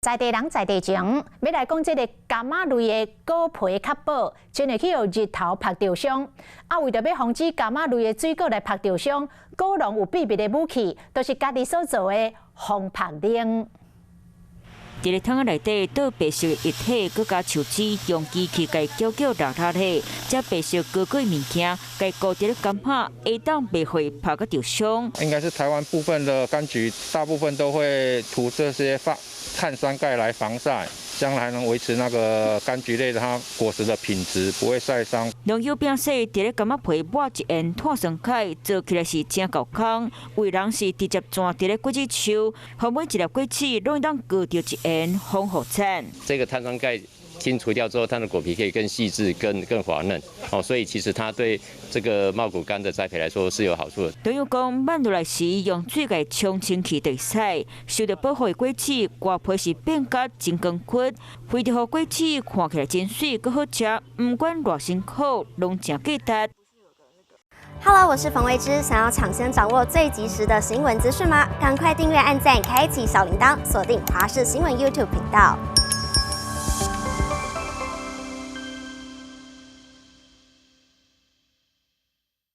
在地人在地情，欲來講這个柑仔類的果皮較薄，真會去予日頭曝著傷。啊，為著欲防止柑仔類的水果來曝著傷，果農有秘密的武器，就是家己所做的防曝奶。佇咧桶仔內底倒白色液體，閣加樹脂，用機器共攪攪搦搦咧，這白色膏膏物件，共糊佇咧柑仔，會當袂予曝甲著傷。應該是台灣部分的柑橘，大部分都會塗這些碳酸鈣來防曬，將來能維持那個柑橘類的它果實的品質，不會曬傷。農友表示，佇咧柑仔皮抹一層碳酸鈣，做起來是誠夠工。有人是直接鑽佇咧果子樹，予每一粒果子攏會當割著一層防護層。這個碳酸鈣清除掉之後，它的果皮可以更細緻、更滑嫩。哦，所以其實它對這個茂谷柑的栽培來說是有好處的。農友講，慢落來時用水共沖清氣就會使，受著保護的果子外皮是變甲真光滑，為著予果子看起來真媠、閣好食，毋管偌辛苦，攏誠價值。 Hello，我是馮維之，想要搶先掌握最及時的新聞資訊嗎？趕快訂閱、按讚、開啟小鈴鐺，鎖定華視新聞 YouTube 頻道。